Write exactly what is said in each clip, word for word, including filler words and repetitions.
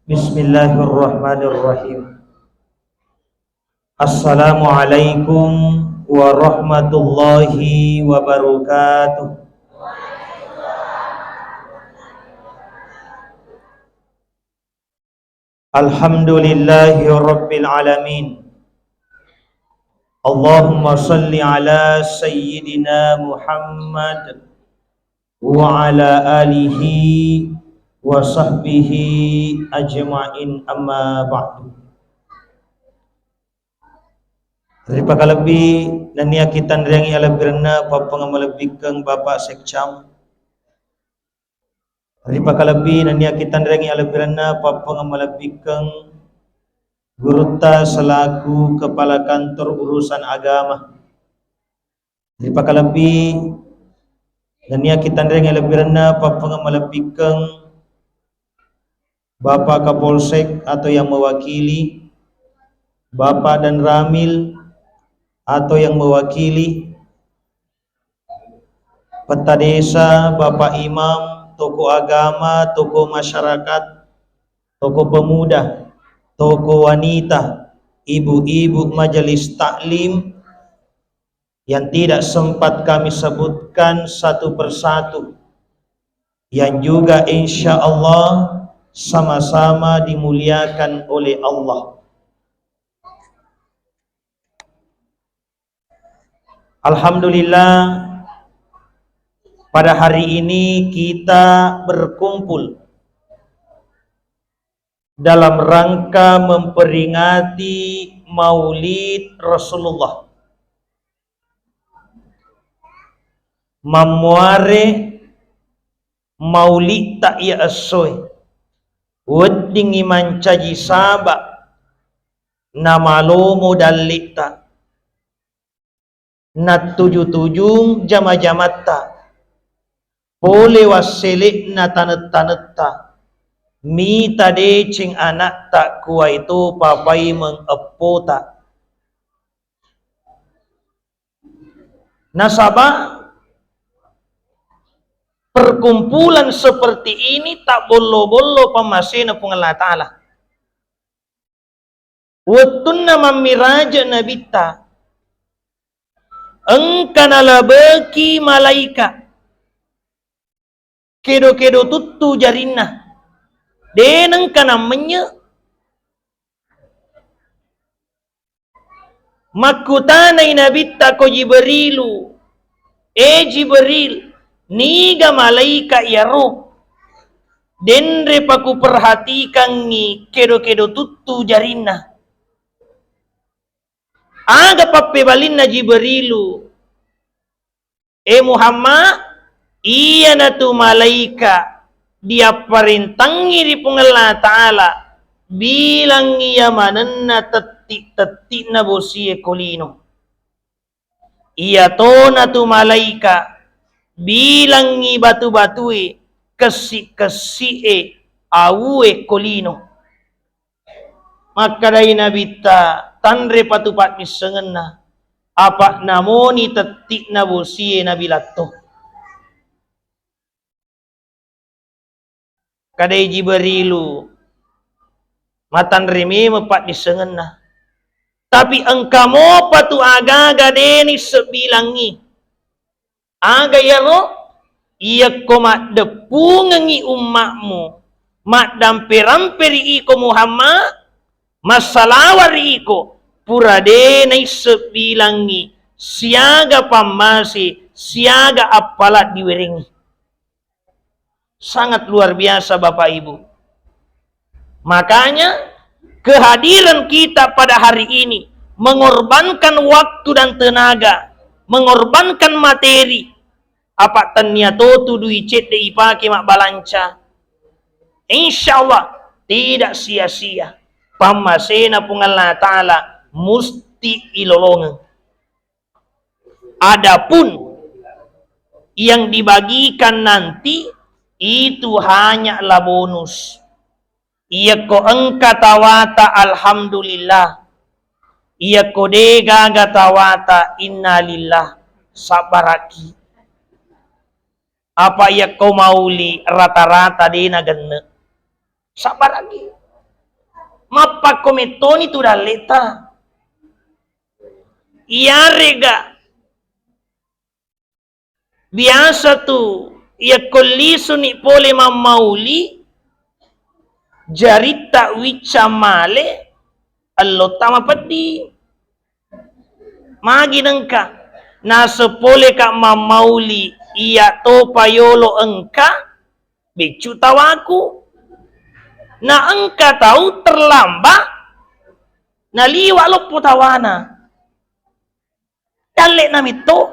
Bismillahirrahmanirrahim. Assalamualaikum warahmatullahi wabarakatuh. Alhamdulillahi rabbil alamin. Allahumma salli ala sayyidina Muhammad wa ala alihi wa sahbihi ajma'in, amma ba'du. Ripakalebbi nennia kitanriangi alebbirenna pappangeng malebbikkeng Bapak Sekcam. Ripakalebbi nennia kitanriangi alebbirenna pappangeng malebbikkeng gurutta selaku kepala kantor urusan agama. Ripakalebbi nennia kitanriangi alebbirenna pappangeng malebbikkeng Bapak Kapolsek atau yang mewakili, Bapak Danramil atau yang mewakili, Petta Desa, Bapak Imam, tokoh agama, tokoh masyarakat, tokoh pemuda, tokoh wanita, ibu-ibu majelis taklim yang tidak sempat kami sebutkan satu persatu, yang juga insya Allah sama-sama dimuliakan oleh Allah. Alhamdulillah, pada hari ini kita berkumpul dalam rangka memperingati Maulid Rasulullah. Mammuare maulitta iya essoe, weddingngi mancaji saba namalomo dallitta, nattuju-tujung jama-jamatta, pole wassele'na taneng-tanetta, mita deceng ana'ta kuwaitopa paimeng eppota. Nasaba perkumpulan seperti ini tabbollo-bollo pammasena Puang Allah Ta'ala. Wettunna mammiraje Nabitta, engka nalabeki malaika kedo-kedo tuttu jarinna, de nengka nammenye. Makkutanai Nabitta ko Jibrilu, "E Jibril, niga malaika iyaro? Denrepa kuperhatikangngi kedo-kedo tuttu jarinna." Aga pappebalinna Jibrilu, "E Muhammad, iyanatu malaika diapparentangngi ri Puang Allah Ta'ala bilangngi iya manenna tetti-tetti'na bosie ko lino. Iyatonatu malaika bilangngi batu-batue, kessi-kessi'e, awue ko lino." Makkedai Nabitta, "Tanre patu paddissengenna, apa namoni tetti'na bosie nabilatto." Kadai Jibrilu, "Matanre memeng paddissengenna. Tapi engka mopa tu aga-aga de nisseng bilangngi." Aga iyaro? Iyakko maddeppungengngi umma'mu, maddampe-rampe ri iko Muhammad, massalawa ri iko, pura de naisseng bilangngi siaga pammase, siaga appala diwerengngi. Sangat luar biasa, Bapak Ibu. Makanya, kehadiran kita pada hari ini, mengorbankan waktu dan tenaga, mengorbankan materi, apa tennia totu dui cedde ipake mabbalanca, insya Allah tidak sia-sia. Pammasena Puang Allah Ta'ala musti ilolongeng. Adapun yang dibagikan nanti itu hanyalah bonus. Iyakko engka tawata, alhamdulillah. Iyakko de gaga tawata, innalillah. Sabbaraki. Apa iyakko mauli rata-rata de nagenne. Sabbaraki. Mappakko mettoni tu dalleta. Iyarega biasa tu iyakko lisuni pole mammauli, jaritta wicca male, ellotta mapeddi. Magi nengka naseng poleka mammauli, iya topa yolo engka beccu tawaku. Na engka tau terlambat, naliwa loppo tawana. Dalle'na metto,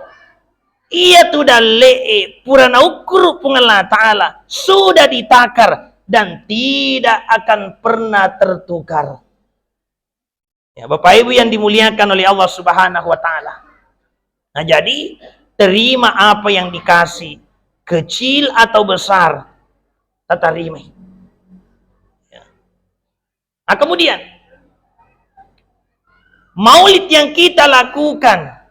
iya tu dalle'e pura naukkuru Puang Allah Ta'ala, sudah ditakar dan tidak akan pernah tertukar. Ya, Bapak Ibu yang dimuliakan oleh Allah Subhanahu wa Ta'ala. Nah, jadi terima apa yang dikasih, kecil atau besar, tatarimai. Ya. Nah, kemudian, maulid yang kita lakukan,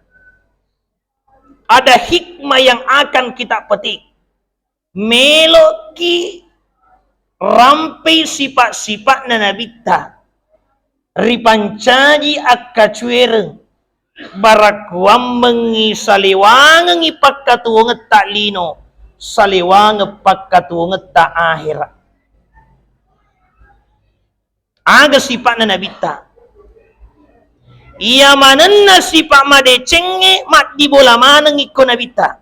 ada hikmah yang akan kita petik. Meloki rampei sifat-sifatna Nabitta, ripancaji akkacuereng, barakkuammengngi salewangengngi pakkatuwongetta lino, salewangeng pakkatuwongetta ahera. Aga sifa'na Nabitta? Iya manenna sifa' madecengnge maddibola maneng ikko Nabitta.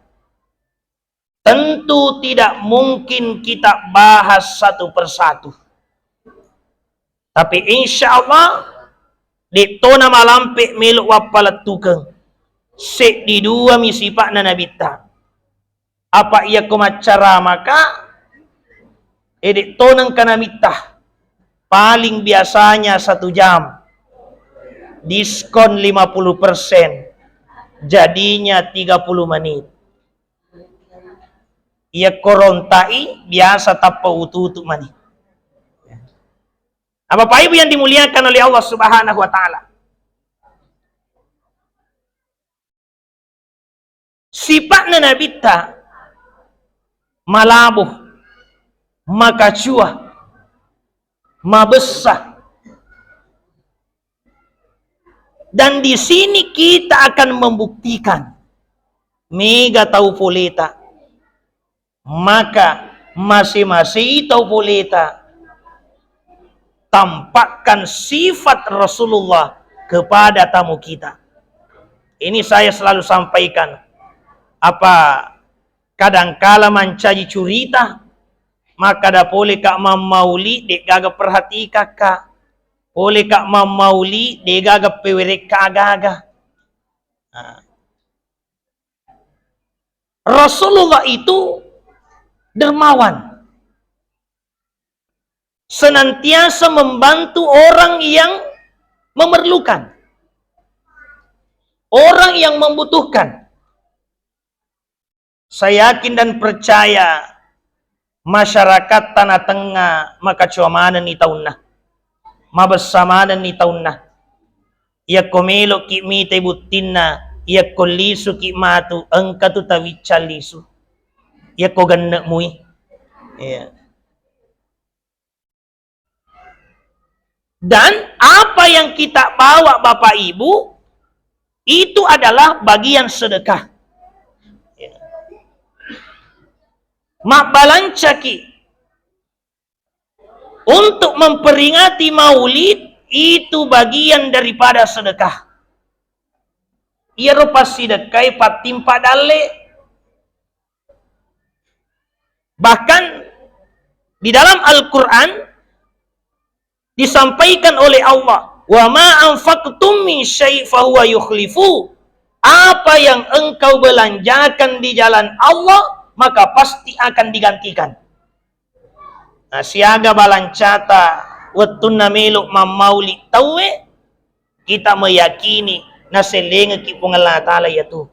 Tentu tidak mungkin kita bahas satu persatu. Tapi insya Allah, de'tona malampe melo wappalettukeng. Seddi dua mi sifa'na Nabitta. Apa iyako maccaramaka, ede' toneng kana mitta. Paling biasanya satu jam. Diskon lima puluh persen. Jadinya tiga puluh menit. Iyako ronta'i biasa tappa utu-utu mani. Nah, Bapak Ibu yang dimuliakan oleh Allah Subhanahu wa Ta'ala. Sifa'na Nabitta malabo, makacua, mabessa. Dan di sini kita akan membuktikan mega tau poleta. Maka mase-masei tau poleta tampakkan sifat Rasulullah kepada tamu kita. Ini saya selalu sampaikan. Apa kadangkala mancaji curita, makkada poleka mammauli, de'gaga perhatikakka. Poleka mammauli, de'gaga pewerekka aga-aga. Nah. Rasulullah itu dermawan. Senantiasa membantu orang yang memerlukan. Orang yang membutuhkan. Saya yakin dan percaya masyarakat Tanah Tengnga makacua manenni taunna, mabessa manenni taunna. Iyakko melo'ki mitai buttinna, iyakko lisuki matu, engka tu tawicca lisu. Iyakko genne' mui. Iya. Dan apa yang kita bawa, Bapak Ibu, itu adalah bagian sedekah. Ya. Mabbalancaki untuk memperingati Maulid, itu bagian daripada sedekah. Iyaro passidekkai pattimpa dalle. Bahkan di dalam Al-Quran disampaikan oleh Allah, "Wa ma anfaqtum min syai' fahuwa yukhlifu." Apa yang engkau belanjakan di jalan Allah, maka pasti akan digantikan. Nah, siaga balancata wettunna melo mammauli tauwe, kita meyakini nasellengeki Puang Allah Ta'ala iyatu.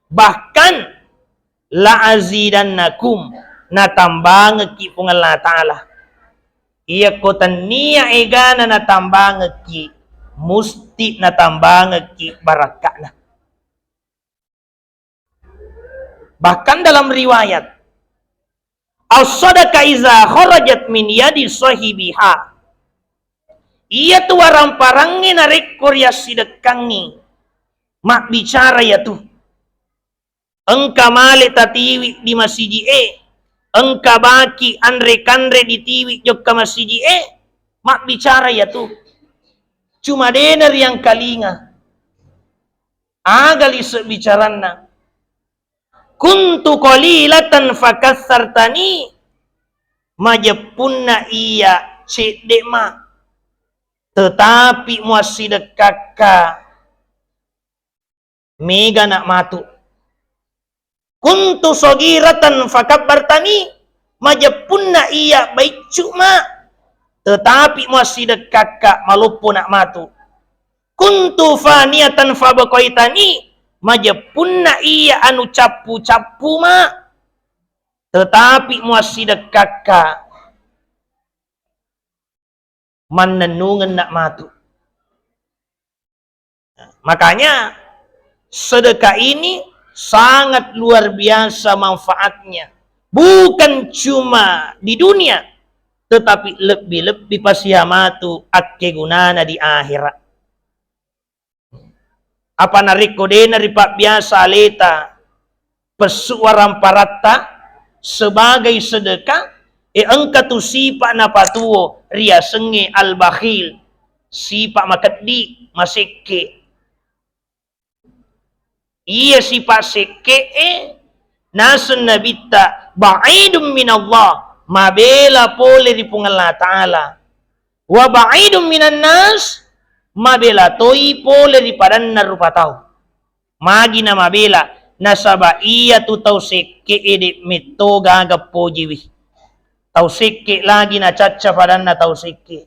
Bahkan, "La azidannakum," natambangekki Puang Allah Ta'ala. Iyakko tennia egana natambangekki, musti natambangekki barakka'na. Bahkan dalam riwayat, "As-sadaqah iza kharajat min yadi sahibiha." Iyatu waramparangnge narekko riassidekkangngi, mabbicara iyatu. Engka male tatiwi di masiji'e, engka baki anre-kanre ditiwi jokka masiji'e, mabbicara iyatu. Cuma dena riangkalinga. Aga lise bicaranna? Kuntu qalilatan fakassartani, majeppunna iya cedde ma, tetapi muassidekkakka mega na matu. Kuntu sogiratan fakabbartani, majeppunna iya baiccu ma, tetapi muassidekkakka maloppo na matu. Kuntu faniatan fabaqaitani, majeppunna iya anu cappu-cappu ma, tetapi muassidekkakka mannennungeng na matu. Makanya sedekah ini sangat luar biasa manfaatnya. Bukan cuma di dunia, tetapi lebih-lebih pasihamatu akkegunana di akhirat. Apa narekko dena ripabbiasa aleta pessu waramparatta sebagai sedekah, e engka tu sipa napatuo riasengnge al-bakhil, sipa makeddi, masekke. Iya sipa sekke'e naseng Nabitta, ba'idum minallah, mabela pole ri Puang Allah Ta'ala. Wa ba'idum minan nas, mabela toi pole ri padanna rupa tau. Magi na mabela, nasaba iya tu tau sekke'e de metto gaga pojiwi. Tau sekke lagi nacacca padanna tau sekke.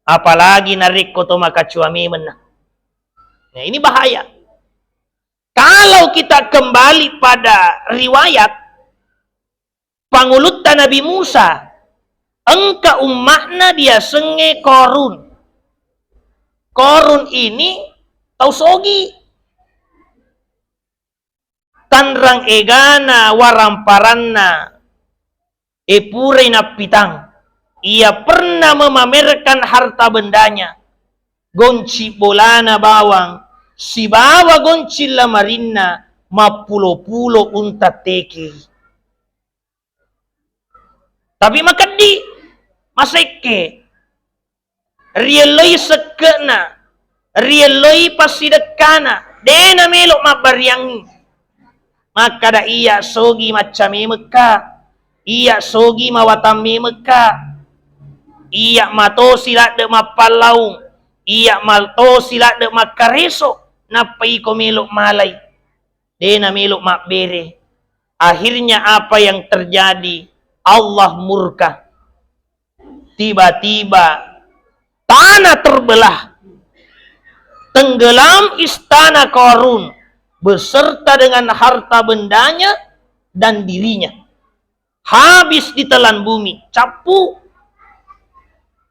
Apalagi narekko to makacua memenna. Nah, ini bahaya. Kalau kita kembali pada riwayat, pangulutta Nabi Musa, engka umma'na diasengnge Korun. Korun ini tau sogi. Tanrang egana waramparanna, e purai nappitang. Ia pernah memamerkan harta bendanya, gonci bolana bawang, sibawa gonci lamarinna mappulo-pulo unta teke. Tapi makeddi, masekke, rielloi sekke'na, rielloi passidekkana, de namelo mabbariangngi. Makkada, iya sogi macca memekka, iya sogi mawatang memekka, iya matosi ladde mappallaung, iya matosi ladde makkareso, nappa iko melo malai. De namelo mabbere. Akhirnya apa yang terjadi? Allah murka. Tiba-tiba tanah terbelah. Tenggelam istana Korun beserta dengan harta bendanya dan dirinya. Habis ditelan bumi, cappu.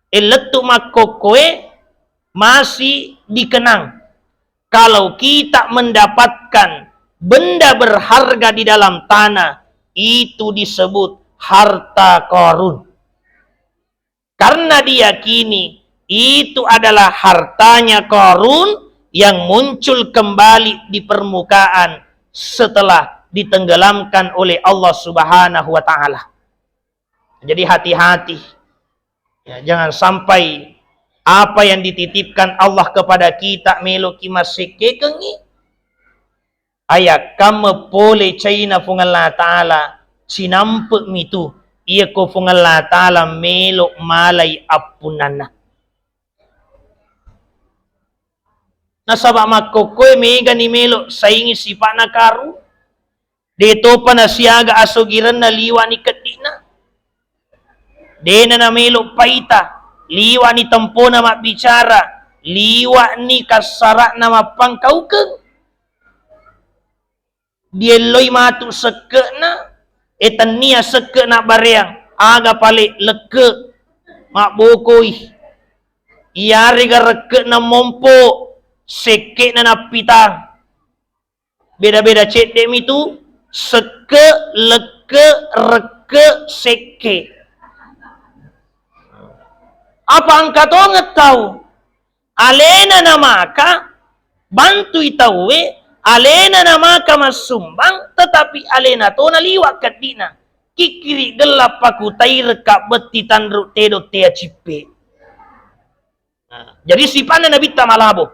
E lettu makkokkoe masih dikenang. Kalau kita mendapatkan benda berharga di dalam tanah, itu disebut harta Korun. Karena diyakini itu adalah hartanya Korun yang muncul kembali di permukaan setelah ditenggelamkan oleh Allah Subhanahu wa Ta'ala. Jadi, hati-hati. Ya, jangan sampai apa yang dititipkan Allah kepada kita meloki massekkekengngi. Ayakkamma pole caina Puang Allah Ta'ala, cinampe'mi tu, iyako Puang Allah Ta'ala melo malai appunnanna. Nasaba makkokkoe megani melo saingi sipa'na Karu. De topa nasiaga asogirenna liwa'ni keddi'na. Dena namelo paita, liwa'ni tempona mabbicara, liwa'ni kassara'na mappangkaukeng. Dielloi matu sekke'na, e tennia sekke'na bareang, aga pale lekke mabbokoi. Iyarega rekke'na mompo, sekke'na nappitang. Beda-beda cedde'mi tu, sekke, lekke, rekke, sekke. Apa engka tongeng tau alena namaka bantui tauwe, alena namaka massumbang, tetapi alena to naliwa keddi'na. Kikkiri gella pakutaireng kabbetti tanru tedo tea cippe. Nah, jadi sifatna Nabitta malabo.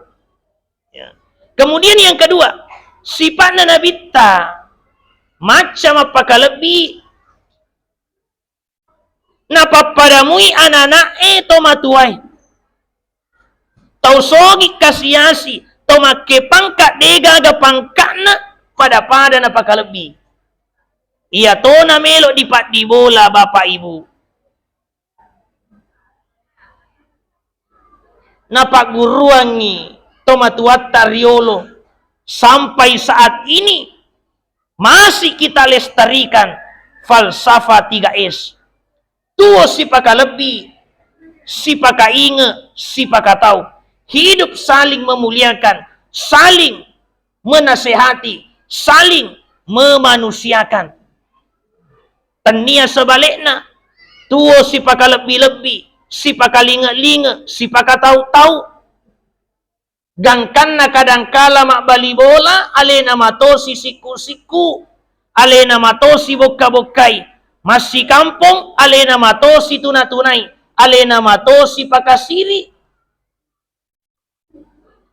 Ya. Kemudian yang kedua, sifatna Nabitta macca mappakalebbi, napappadamui anana'e to matuae. Tau sogi kasi-asi, to makke pangka degaga pangka'na pada-pada napakalebbi. Iya tona melo dipaddibola Bapak Ibu. Napagguruangngi tomatuatta riolo sampai saat ini masih kita lestarikan falsafah tiga S. Tuo sipakalebbi, sipakainge, sipakatau. Hidup saling memuliakan, saling menasehati, saling memanusiakan. Tennia sebalikna, tuo sipakalebbi-lebbi, sipakalinge-linge, sipakatau-tau. Gangkanna kadangkala mabbali bola, alena matosi sikku-sikku, alena matosi bokka-bokkai. Massikampong, alena matosi tuna-tunai, alena matosi pakasiri.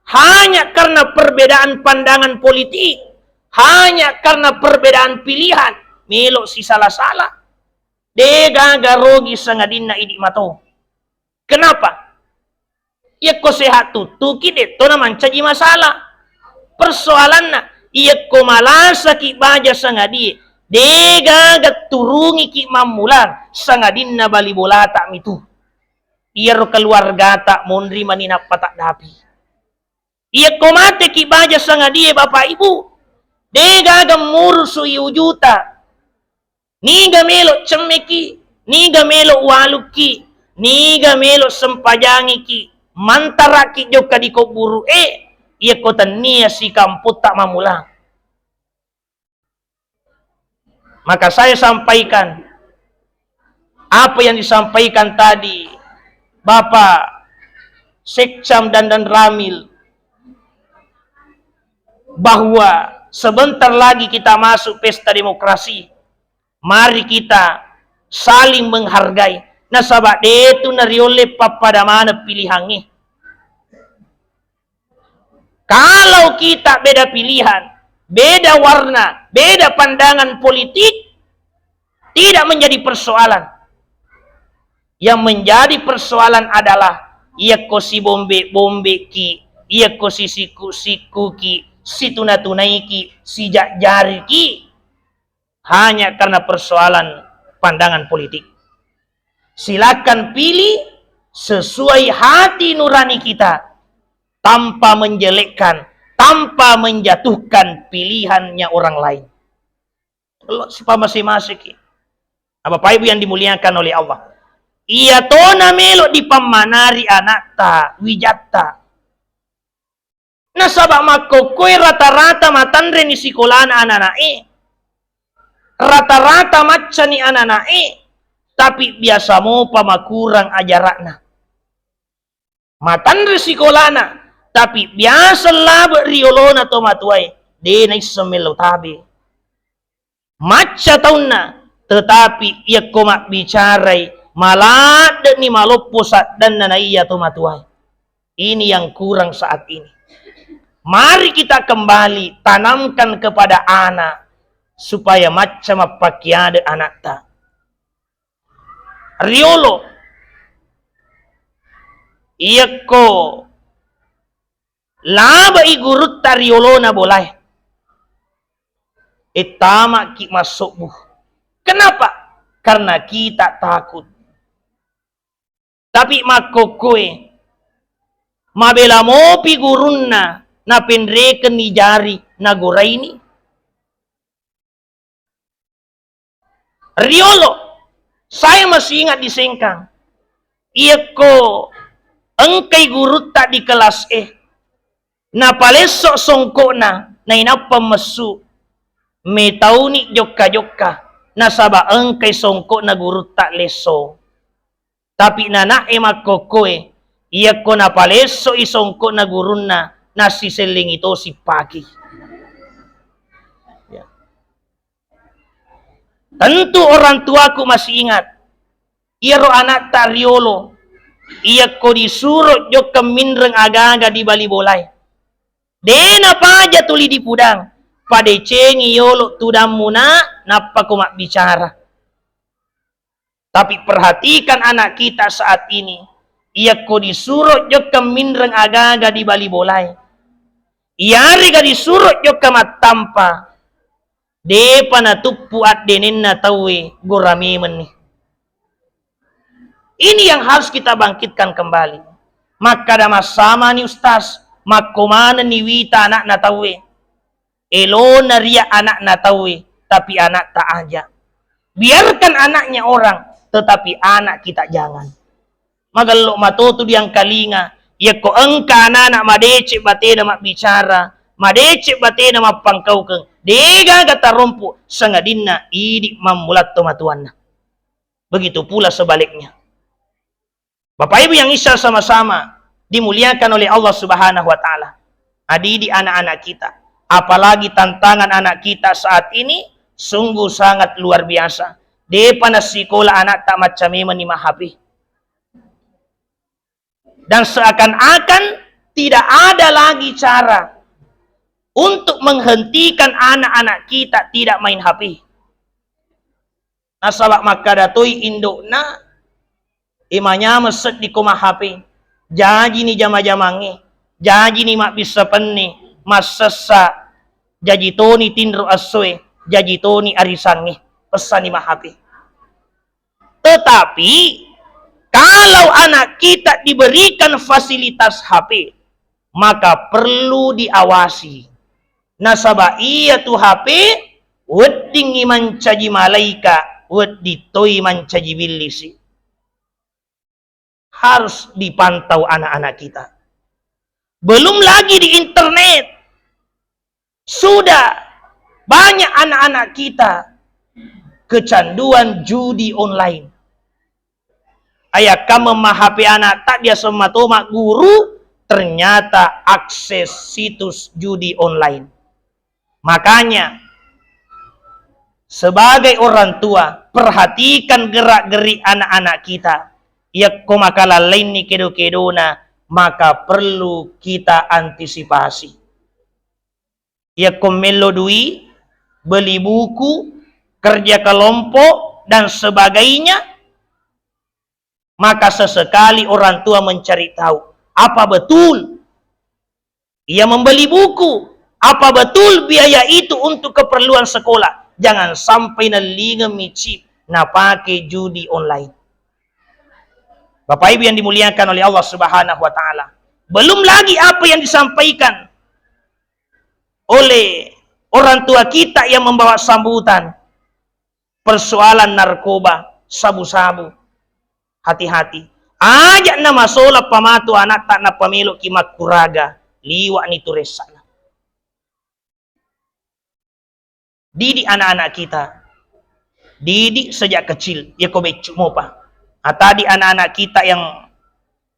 Hanya karena perbedaan pandangan politik, hanya karena perbedaan pilihan, melo sisala-sala. Degaga rogi sangadinna idi mato. Kenapa? Yakko sehat tuttuki, detto namancaji masalah. Persoalanna, yakko malasaki baja sangadie, degaga turungiki mammulang sangadinna bali bolata mitu. Iyaro keluargata monri mani nappa taddapi. Iyakko mateki baja sangadie Bapak Ibu, degaga murusui ujuta. Niga melo cemmeki, niga melo walukki, niga melo sempajangiki, mantaraki jokka di kobburu'e, iyakko tennia sikampotta mammulang. Maka saya sampaikan apa yang disampaikan tadi Bapak Sekcam dan, dan Ramil, bahwa sebentar lagi kita masuk pesta demokrasi. Mari kita saling menghargai. Nasaba detu nariolle pappada maneng pilihangnge. Kalau kita beda pilihan, beda warna, beda pandangan politik, tidak menjadi persoalan. Yang menjadi persoalan adalah iyakko sibombe-bombeki, iyakko sisikku-sikkuki, situna-tunaiki, sijajjariki, hanya karena persoalan pandangan politik. Silakan pilih sesuai hati nurani kita, tanpa menjelekkan, tanpa menjatuhkan pilihannya orang lain. Lo sipamase-maseki. Nah, Bapak Ibu yang dimuliakan oleh Allah, iya tona melo dipammanari anakta, wijatta. Nasaba makkokkoe rata-rata matanreni sikolana anana'e. Rata-rata maccani anana'e, tapi biasa mopa makurang ajara'na. Matanre sikolana, tapi biasa labe ri olona tomatoae, de naisseng mellau tabe. Macca taunna, tetapi yakko mabbicarai, maladde'ni maloppo saddanna naiya tomatoae. Ini yang kurang saat ini. Mari kita kembali tanamkan kepada anak supaya macca mappakkiade anatta. Riolo, iyakko labai gurutta riolona bolae, ettamaki massobbu. Kenapa? Karena kita takut. Tapi makkokkoe, mabela mopi gurunna, napenrekenni jari, nagoraini. Riolo, saya masih ingat di Sengkang. Iyakko engkai gurutta di kelas E, napalesso songko'na, nainappa messu, metauni jokka-jokka, nasaba engkai songko'na gurutta lesso. Tapi nana'e makkokkoe, iyakko napalesso'i songko'na gurunna, nassisellengi tosi paki. Ya. Tentu orang tuaku masih ingat, iyaro ana'ta riolo, iyakko disuro jokka minreng aga-aga di bali bolae. De napaja tuli dipudang, padecengi yolo tudammu, Nak, nappako mabbicara. Tapi perhatikan anak kita saat ini, iyakko disuro jokka minreng aga-aga di bali bolae, iyarega disuro jokka mattampa, depa natuppu addenenna tauwe, gora memenni. Ini yang harus kita bangkitkan kembali. Makkada massamani, Ustaz, makko manenni wita anakna tauwe. Elona ria anakna tauwe, tapi anakta aja. Biarkan anaknya orang, tetapi anak kita jangan. Magello matotu diangkalinga, yakko engka anak-anak madecek batena mabbicara, madecek batena mappangkaukeng, degaga tarompo, sangadinna idi mammulatto matuanna. Begitu pula sebaliknya. Bapak Ibu yang insya sama-sama dimuliakan oleh Allah Subhanahu wa Ta'ala. Adidik anak-anak kita, apalagi tantangan anak kita saat ini sungguh sangat luar biasa. Depa nassikola anakta, macca memenni ma-HP. Dan seakan-akan tidak ada lagi cara untuk menghentikan anak-anak kita tidak main HP. Nasaba makkada toi indokna, "E, manyameng seddiko ma-HP, jajini jama-jamangnge, jajini mabbissa penne, massessa, jaji toni tinro essoe, jaji toni arisangnge, pessani ma-HP." Tetapi kalau anak kita diberikan fasilitas HP, maka perlu diawasi. Nasaba iyatu HP weddingngi mancaji malaika, wedding toi mancaji billisi. Harus dipantau anak-anak kita. Belum lagi di internet. Sudah banyak anak-anak kita kecanduan judi online. Ayakkameng ma-HP anakta, diaseng matoma guru, ternyata akses situs judi online. Makanya, sebagai orang tua, perhatikan gerak-gerik anak-anak kita. Yakko makalallainni kedo-kedona, maka perlu kita antisipasi. Yakko mello dui, beli buku, kerja kelompok, dan sebagainya, maka sesekali orang tua mencari tahu apa betul ia membeli buku, apa betul biaya itu untuk keperluan sekolah. Jangan sampai nellingeng mi chip, napake judi online. Bapak Ibu yang dimuliakan oleh Allah Subhanahu wa Ta'ala, belum lagi apa yang disampaikan oleh orang tua kita yang membawa sambutan, persoalan narkoba, sabu-sabu. Hati-hati. Aja' namasola pamatu anakta, nappa meloki makkuraga, liwa'ni tu ressana. Didik anak-anak kita. Didik sejak kecil, yako beccu mopa. Atadi anak-anak kita yang,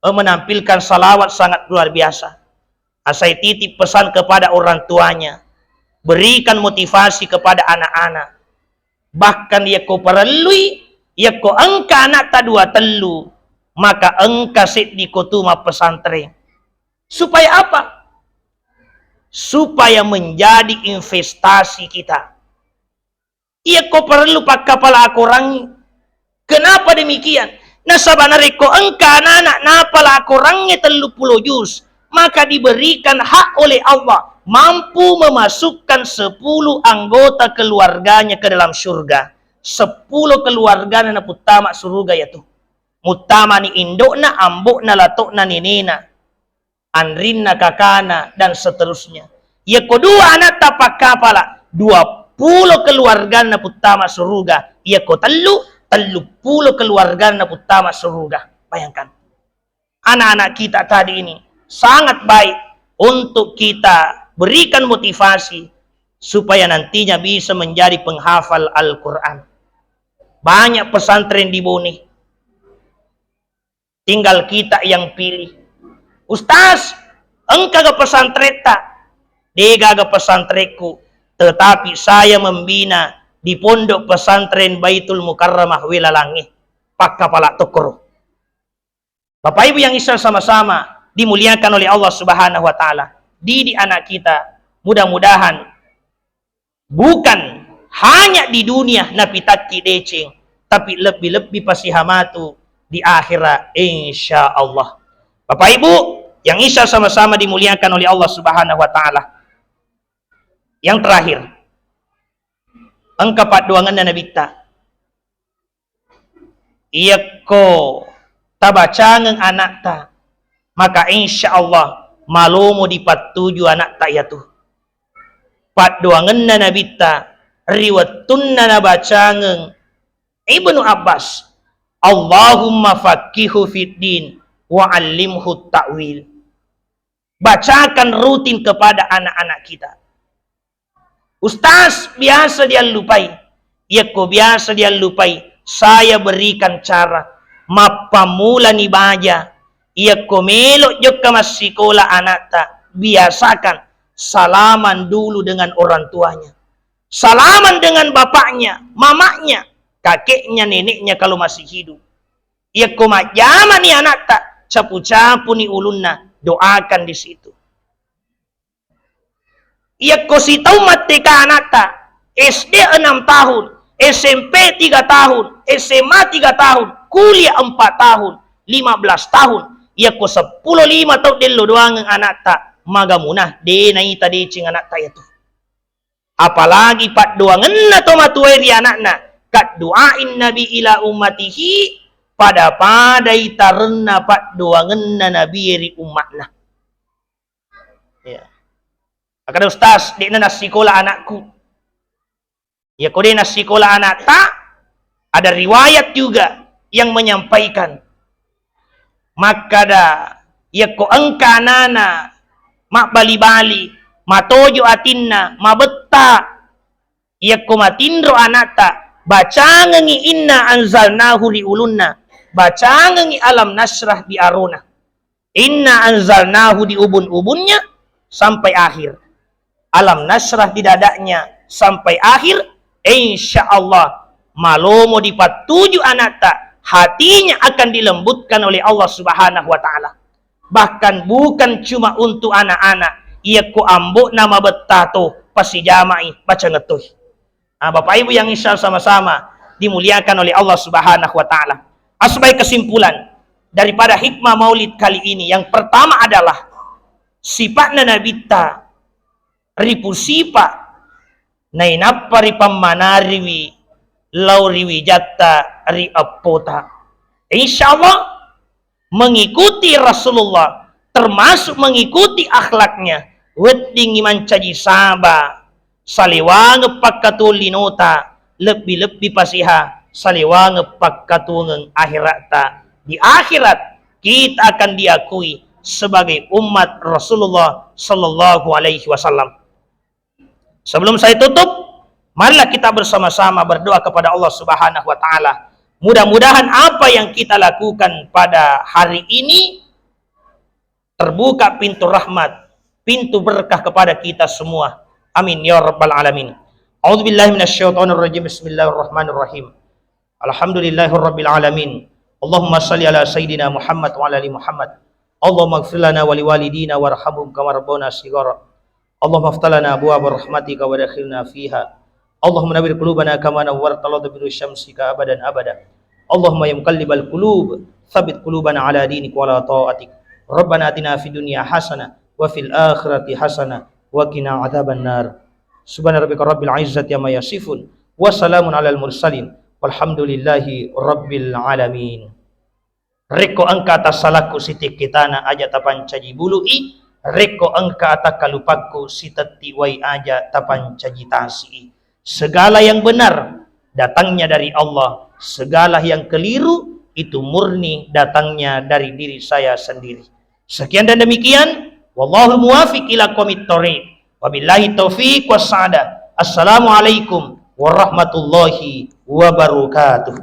eh, menampilkan salawat sangat luar biasa. Asai titip pesan kepada orang tuanya, berikan motivasi kepada anak-anak. Bahkan yakko parellui, yakko engka anakta dua tellu, maka engka seddi ko tu mappesantren. Supaya apa? Supaya menjadi investasi kita. Iyako parellu pakkapala akorangngi. Kenapa demikian? Nasaba narekko engka anak-anak napala akorangnge telluppulo juz, maka diberikan hak oleh Allah mampu memasukkan sepuluh anggota keluarganya ke dalam surga. Sepuluh keluargana naputtama suruga yatu. Muttamani indo'na, ambo'na, lato'na, nenena. Anrinna, kakana, dan seterusnya. Yako dua anakta pakkapala, dua pulo keluarganna puttama suruga. Yako tellu, tellu pulo keluarganna puttama suruga. Bayangkan. Anak-anak kita tadi ini sangat baik untuk kita berikan motivasi supaya nantinya bisa menjadi penghafal Al-Quran. Banyak pesantren di Bone. Tinggal kita yang pilih. "Ustaz, engkaga pesantretta?" "Degaga pesantrekku, tetapi saya membina di Pondok Pesantren Baitul Mukarramah Welalangnge, Pakkapala Tokkoro." Bapak Ibu yang Islam sama-sama dimuliakan oleh Allah Subhanahu wa Ta'ala, didik anak kita, mudah-mudahan bukan hanya di dunia napitakki deceng, tapi lebbi-lebbi pasiha matu di akhirat, insya Allah. Bapak Ibu yang Islam sama-sama dimuliakan oleh Allah Subhanahu wa Ta'ala, yang terakhir, engka paddoangenna Nabitta. Iyakko tabacangeng anakta, maka insya Allah malomo dipattuju anakta iyatu. Paddoangenna Nabitta ri wettunna nabacangeng Ibnu Abbas, "Allahumma faqihu fid din wa allimhu ta'wil." Bacakan rutin kepada anak-anak kita. "Ustaz, biasa diallupai." Iyakko biasa diallupai, saya berikan cara. Mappammulani baja. Iyakko melo jokka massikola anakta, biasakan salaman dulu dengan orang tuanya. Salaman dengan bapaknya, mamaknya, kakeknya, neneknya kalau masih hidup. Iyakko majjamani anakta, capu-capuni ulunna, doakan di situ. Iyakko sitaung matteka anakta, S D enam tahun, S M P tiga tahun, S M A tiga tahun, kuliah empat tahun, lima belas tahun, iyakko seppulo lima taung dello doangeng anakta, magamuna de naita deceng anakta iyatu. Apalagi paddoangenna tomatuwae ri anakna, "Kaddu'ain nabi ila ummatihi", pada-padai tarenna paddoangenna nabie ri ummatna. Ya. Makkeda, "Ustaz, de'na nassikola anakku." Iyako de nassikola anakta, ada riwayat juga yang menyampaikan, makkeda, iyako engka anana mabbali-bali, matojo atinna, mabetta, iyako matinro anakta, bacangengi inna anzalnahu ri ulunna, bacangengi alam nasyrah di arona. Inna anzalnahu di ubun-ubunnya sampai akhir. Alam nasyrah di dadanya sampai akhir. Insya Allah, malomo dipattuju anakta, hatinya akan dilembutkan oleh Allah Subhanahu wa Ta'ala. Bahkan bukan cuma untuk anak-anak, iyako ambo'na mabetta to, pasijamai, baca ngetoi. Ah, Bapak Ibu yang insya Allah sama-sama dimuliakan oleh Allah Subhanahu wa Ta'ala. Ah, sebagai kesimpulan daripada hikmah maulid kali ini, yang pertama adalah sipa'na Nabitta ripusipa nainappa ripammanariwi lao ri wijatta ri eppota. Insya Allah, mengikuti Rasulullah, termasuk mengikuti akhlaknya, weddingngi mancaji saba, salewangeng pakkatuwong linota, lebbi-lebbi pasiha salewangeng pakkatuwongeng akhiratta. Di akhirat, kita akan diakui sebagai umat Rasulullah sallallahu alaihi wasallam. Sebelum saya tutup, marilah kita bersama-sama berdoa kepada Allah Subhanahu wa Ta'ala. Mudah-mudahan apa yang kita lakukan pada hari ini terbuka pintu rahmat, pintu berkah kepada kita semua. Amin ya rabbal alamin. A'udzubillahi minasyaitonirrajim. Bismillahirrahmanirrahim. Alhamdulillahirabbil alamin. Allahumma shalli ala sayyidina Muhammad wa ala ali Muhammad. Allahumma ighfir lana wa liwalidina warhamhum kama rabbawna shighara. Allahumma iftah lana abwaaba rahmatika wa adkhilna fiha. Allahumma nawwir qulubana kama nawwarta lailata bi nuri syamsika abadan abada. Allahumma ya muqallibal qulub, tsabbit qulubana ala dinik wa ala taatik. Rabbana atina fid dunya hasanah wa fil akhirati hasanah wa qina adzabannar. Subhana rabbika rabbil izzati amma yasifun. Wa salamun alal mursalin. Walhamdulillahi rabbil alamin. Rekko engka tassalakku sitikke tana aja tapancaji bului, rekko engka atakkalupakku sitetti wai aja tapancaji tasi'i. Segala yang benar datangnya dari Allah, segala yang keliru itu murni datangnya dari diri saya sendiri. Sekian dan demikian, wallahul muwafiq ila aqwamit thoriq. Wabillahi taufiq wassa'adah. Assalamualaikum warahmatullahi wabarakatuh.